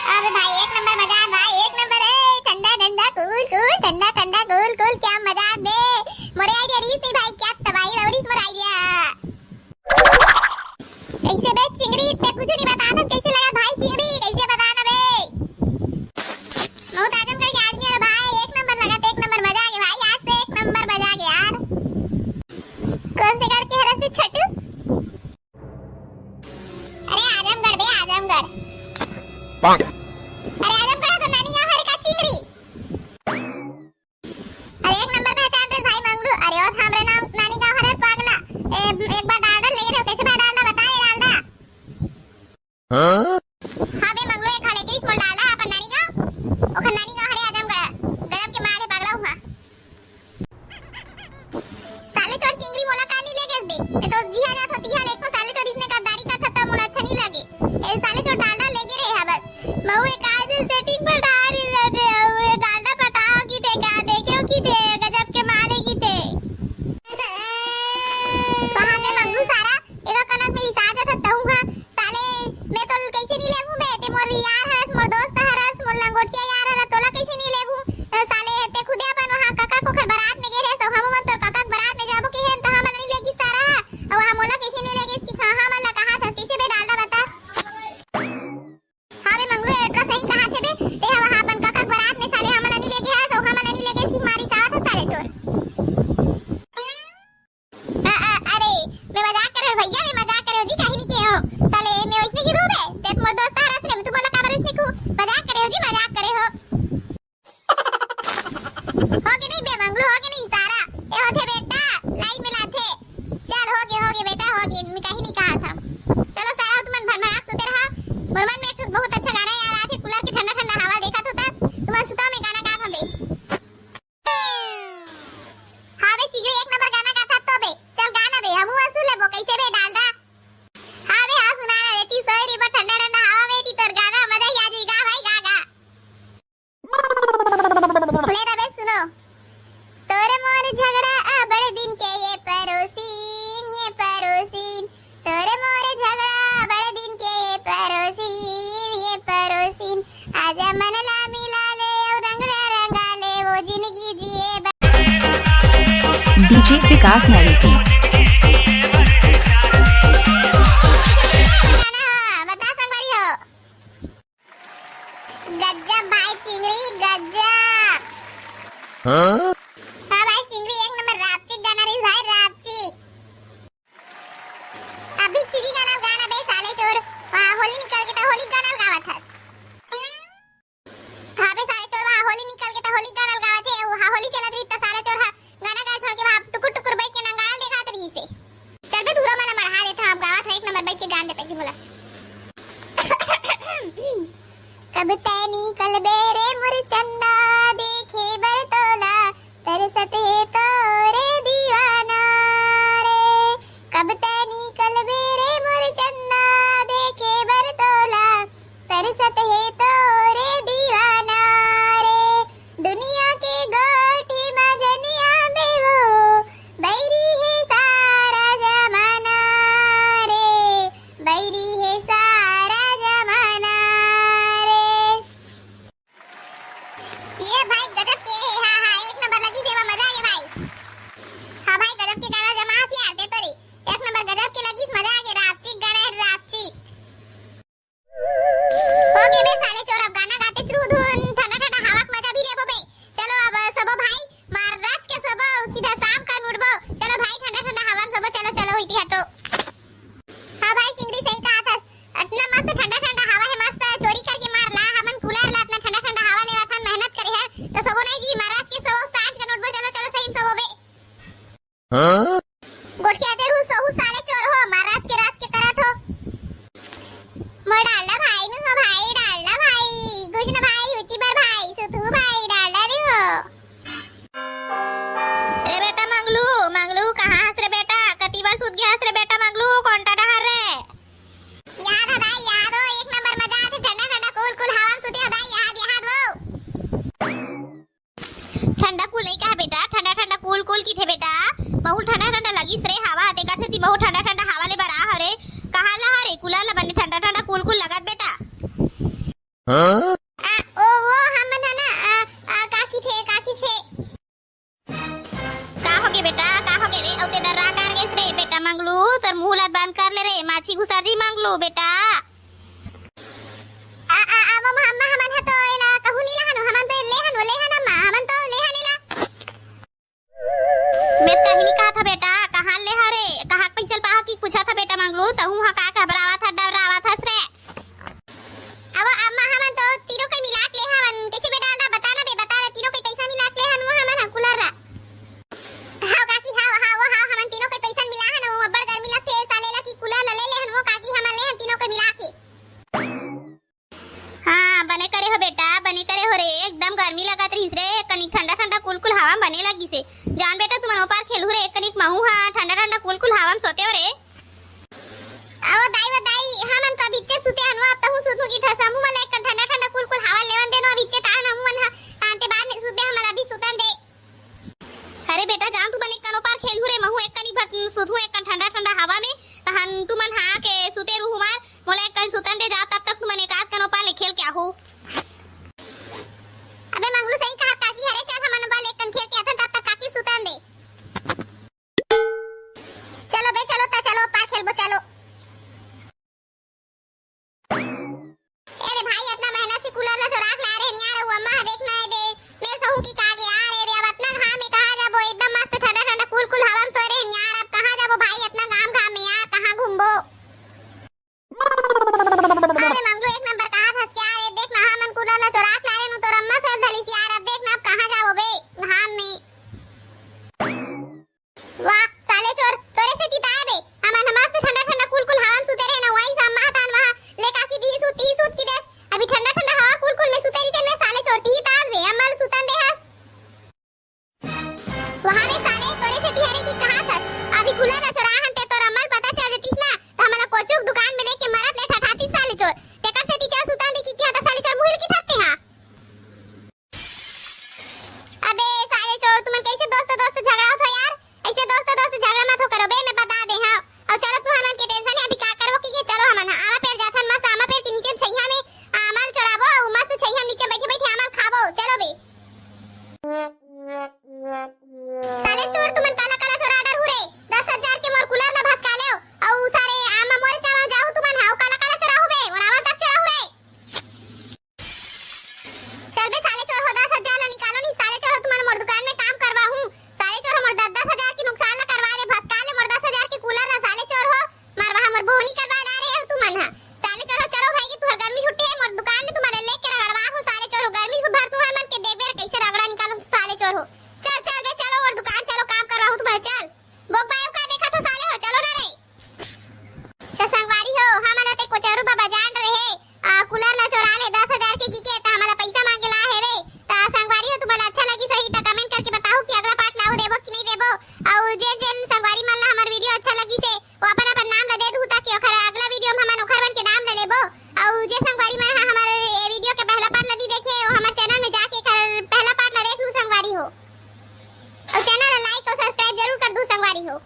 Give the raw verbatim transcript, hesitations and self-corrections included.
अबे भाई, एक नंबर मजा आत भाई, एक नंबर। ए, ठंडा ठंडा कूल कूल, ठंडा ठंडा कूल कूल, क्या मजा आत बे। मोरे idea रहीस नहीं भाई, क्या तबाही दौड़ीस मोर idea। कैसे बे चिंगरी, ते कुछ नहीं बता सकत, कैसे लगा भाई चिंगरी, कैसे बता ना बे। बहुत आजमगढ़ के आदमी हे भाई, एक नंबर लगा, एक नंबर मजा आ गया भाई, आज तो एक नंबर मजा आ गया यार। कौन से गढ़ के हरस से छोटू? अरे आजमगढ़ बे, आजमगढ़। अरे आजमगढ़ तो नानी गाँव हरे का चिंगरी। अरे एक नंबर पहचान रहे भाई मंगलू। अरे ओ थाम रे, नाम नानी गाँव हरे पागला। ए, एक बार डालडा लेगे रहे, कैसे भाई डालडा बता रे डालडा। हाँ? हाँ बे मंगलू, एक हाले के स्मॉल डालडा अपन नानी गाँव। ओखर नानी गाँव हरे आजमगढ़। गजब के माल हे पागला उहाँ। साले चोर चिंगरी मोला का नहीं लेगेस बे? मैं तो जिहाँ जात हों तिहाँ लेगथों, साले चोर इसने गद्दारी करथे त मोला अच्छा नहीं लगे। ए साले चोर डालडा लेगे रहे हा बस। महू एक आज setting पटा रही रहते हूँ, ये डालडा पटाओ की थे का, देखेव की थे, गजब के माले की थे। कहाँ बे मंगलू सारा, एका कनक में हिसा जात हस तहूँ हा। साले, मैं तो कैसे नहीं लेगहूँ बे, ते मोर यार हरस, मोर दोस्त हरस, मोर लंगोटिया यार हरस, तोला कैसे नहीं लेगहूँ? अ, साले, ते खुदे अपन वहाँ कका कोखर बारात में गे रहे, सो हमू मन तोर कका के बारात में जाबो के हे, त हमन नहीं लेगिस सारा, अउ वहाँ मोला कैसे नहीं लेगिस कि हाँ, हमन ला कहा था, कैसे बे डालडा बता? हाँ बे मंगलू, एड्रेस सही कहा थे बे, ते हा वहाँ अपन कका के बारात में साले हमन ला नहीं लेगे हस, सो हमन ला नहीं लेगिस कि मारी साथ है साले चोर। अ, अ, अरे, मैं मजाक करे हूँ भैया, मैं मजाक करे हूँ जी, कहीं नहीं के हो। साले, मैं वैसने की दूँ बे, ते मोर दोस्त हरस रे, तू बोला काबर वैसने को? मजाक करे हूँ जी, मजाक करे हूँ। हो गे नहीं बे मंगलू, हो गे नहीं सारा। ए होथे बेटा, लाइन में लाथे। चल, हो गे, हो गे बेटा, हो गे, मैं कहीं नहीं कहा था। चलो सारा, तुमन भन भनाक सुते रहा। मोर मन में एक ठो बहुत अच्छा गाना याद आथे, कूलर के ठंडा ठंडा हवा देखत होता। तुमन सुता, मैं गाना गात हूँ बे। हाँ बे चिंगरी, एक नंबर गाना गाथा तो बे। चल गा ना बे, हमू सुन लेबो। कैसे बे डालडा? हाँ बे, हाँ सुना ना देती, सोए रही बा ठंडा ठंडा हवा में, ती तोर गाना मजा ही आ जाई, गा भाई गा, गा। ले ना बे सुनो। तोर मोर झगड़ा आ बड़े दिन के ये परोसीन, ये परोसीन, तोर मोर झगड़ा बड़े दिन के ये परोसीन, ये परोसीन। आजा मन ला मिला ले, अउ रंग ला रंगा ले, वो जिंदगी जिए बा- DJ विकास नरेटी। बता संगवारी हो। गजब भाई चिंगरी, गजब। हाँ? हाँ भाई चिंगरी, एक नंबर रापचिक गाना रही भाई, रापचिक। अभी सीधी गाना गाना बे साले चोर, वहाँ होली निकल के तो होली गाना गावत हस। हाँ बे साले चोर, वहाँ होली निकल के तो होली गाना गावत हे, वहाँ होली चलत रही तो साले चोर हा गाना गा छोड़ के वहाँ टुकुर टुकुर बैठ के नंगाल देखात रही से। चल बे धूरा मला मढ़ा देत हा, अब गावत हा एक नंबर बैठ के जान दे पहली मोला। कब तैं निकलबे रे मोर चंदा देखे बर तोला, तरसत हे तोरे दीवाना रे। कब तैं निकलबे रे मोर चंदा देखे बर तोला, तरसत हे तोरे दीवाना रे। दुनिया के गोठी मजनिया में वो बैरी हे सारा जमाना रे, बैरी हे सारा जमाना रे। ये भाई गजब के हे, हाँ, हाँ, एक नंबर लगिस हे, मजा आ गे भाई। हाँ भाई, गजब के गाना जमा हस यार, दे तो रे। एक नंबर गजब के लगिस, मजा आ गे, रापचिक गाना हे, रापचिक। हो गे बे साले चोर, अब गाना गाते चुरू धुन, ठंडा ठंडा हवा के मजा भी लेबो बे। चलो अब सबो भाई, मार राज के सबो, सीधा शाम का उठबो। चलो भाई, ठंडा ठंडा हवा में सबो, चलो, चलो, इति हटो। हाँ भाई, चिंगरी सही कहा था। अतना मस्त ठंडा ठंडा हवा हे, मस्त चोरी करके मार ला, हमन कूलर ला, अतना ठंडा ठंडा हवा लेवत हन, मेहनत करे हन, तो सबो नहीं जी, महाराज के सबो सांझ कन उठबो, चलो, चलो, सही में सबो बे। हाँ? गोठिया दे रहू, सोहू साले चोर हो, महाराज के राज के करत हो। मोर डालडा भाई नु हो भाई, डालडा भाई। आ, ओ, वो हमन ह ना, आ, आ, का किथे, का किथे? का होगे बेटा, का होगे रे? अउ ते डर्रा काबर गेस रे बेटा मंगलू, तोर मुंह ला बंद कर ले रे, माछी घुसर जी मंगलू बेटा। आ, आ, आ, वो अम्मा, हमन ह तो एला कहूं नी लेहन, हमन तो ले हन, वो ले हन अम्मा, हमन तो ले हन एला। मैं कहीं नहीं कहा था बेटा, कहाँ ले हरे, कहाँ पैसा पाहा की पूछा था बेटा मंगलू, तहूं हा का घबरावा था, डर्रावा था रे। अब अम्मा हमन तो तीनों के मिला के ले हवन, कैसे बेटा ला बता ना बे, बता ना, तीनों के पैसा मिला के ले हन वो हमन हा कूलर ला। हाव काकी, हाव, हाव, वो हाव, हमन तीनों के पैसा मिला हन, वो अब्बड़ गर्मी लगथे, साले ला की कूलर ला ले ले हन वो काकी, हमन ले हन तीनों के मिला के। हाँ, बने करे हो बेटा, बने करे हो रे, एकदम गर्मी लगत रहिस रे, कनिक ठंडा ठंडा कुल कुल हवा में बने लगिस हे। जान बेटा, तुमन ओ पार खेलहू रे, कनिक महू हा ठंडा ठंडा कुल कुल हवा में सोते हो रे। अवो दाई, वो दाई, हमन तो अभी इच्चे सुते हन, वो अब तहूँ सुतहूँ की था, समूह वाला एक ठंडा ठंडा कुल कुल हवा लेवन देनो, अभी इच्चे ताहन हमू मन हा, तान ते बाद में सुतबे, हमन अभी सुतन दे। अरे बेटा, जान तुमन एक कन ओ पार खेलहू रे, महू एक कनी भर सुतहूँ, एक कन ठंडा ठंडा हवा में, तहन तुमन हा के सुते रहू मार, मोला एक कन सुतन दे जा, तब तक तुमन एक आध कन ओ पार ले खेल के आहू। अबे मंगलू सही कहा काकी, हरे चल हमन ओ पार ले एक कन खेल के आथन, तब तक काकी सुतन दे। चलो बे, चलो ता, चलो ओ पार खेलबो, चलो। ए रे भाई, अतना मेहनत से कूलर ला चोरा के लाए रहेन यार, अउ अम्मा ह देख ना ए दे, मैं सहू की का गे यार, ए रे, अब अतना घाम में कहाँ जाबो, एकदम मस्त ठंडा ठंडा कुल कुल हवा में सोए रहेन यार, अब कहाँ जाबो भाई, अतना घाम घाम में यार, कहाँ घूमबो? अरे मंगलू, एक नंबर कहा था यार, ए देख ना, हमन कूलर ला चोरा के लाए रहेन, तोर अम्मा से धलिस यार, अब देख ना, अब कहाँ जाबो बे घाम में। वाह, साले चोर, तोरे से तिताए बे। हमन ह मस्त ठंडा ठंडा कुल कुल हवा में सुते रहे ना, वही सब महतान वहाँ ले काकी दी सूत, ती सूत की देस। अभी ठंडा ठंडा हवा कुल कुल में सुते रहिते, मैं साले चोर ती तास बे, अम्मा ल सुतन दे हस। वहाँ बे साले, तोरे से तिहरे की कहा थस। अभी कूलर ला चोरा हन ते तोर अम्मा ल पता चल जतिस ना, त हमला पोचुक दुकान में लेके मरत ले ठठातीस साले चोर। तेकर से ती चल सुतन दे की किहा त साले चोर मुहिल की थकते हा। अबे साले चोर, तुमन कैसे दोस्त दोस्त झगड़ा होत हो यार? ऐसे दोस्त दोस्त झगड़ा मत हो करो बे, मैं बता दे हव। अउ चलो तुमन के टेंशन है, अभी का करबो कि ये चलो हमन ह आमा पेड़ जाथन, मस्त आमा पेड़ के नीचे छइहा में आमा ल चोराबो, अउ मस्त छइहा नीचे बैठे बैठे आमा ल खाबो, चलो बे। साले चोर तुमन काला काला चोरा डरहू रे, दस हजार के मोर कूलर ला भसका लेव, अउ सारे आमा मोरे चामा जाऊ तुमन ह, अउ काला काला चोराहू बे, मोर आमा तक चोराहू रे। चल बे साले चोर हो, दस हजार ला निकालो नहीं, साले चोर हो, तुमन मोर दुकान में काम करवाहूँ, साले चोर हो, मोर दस दस हजार के नुकसान ला करवा दे, भसका ले मोर दस हजार के कूलर ला, साले चोर हो, मरवा हमर बोहनी करवा डारे हो तुमन हा, साले चोर हो, चलो भाई कि तुहर गर्मी छुट्टी है, मोर दुकान में तुमन लेके रगड़वा हो, साले चोर हो, गर्मी भर तुहर मन के देख बेर कैसे रगड़ा निकालो, साले चोर हो, चल चल बे, चलो मोर दुकान, चलो काम करवाहूँ तुमन, चल। बोक बायो का देखत हो साले हो, चलो ना रे। त संगवारी हो, हमन ह ते कोचरू बाबा जान रहे, आ, कूलर ला चोरा ले दस हजार के किके, त हमला पैसा मांगे ला हेवे। त संगवारी हो, तुम्हारा अच्छा लगी सही, त कमेंट करके बताओ कि अगला पार्ट लाऊ देबो कि नहीं देबो। अउ जे जेन संगवारी मन ला हमर वीडियो अच्छा लगी से, वो अपन अपन नाम ला दे दू, ताकि ओखर अगला वीडियो में हमन ओखर मन के नाम ला लेबो। अउ जे संगवारी मन ह हमर ये वीडियो के पहला पार्ट ला नहीं देखे, वो हमर चैनल में जाके एकर पहला पार्ट ला देख लू संगवारी हो। अउ चैनल ला लाइक अउ सब्सक्राइब जरूर कर दू संगवारी हो।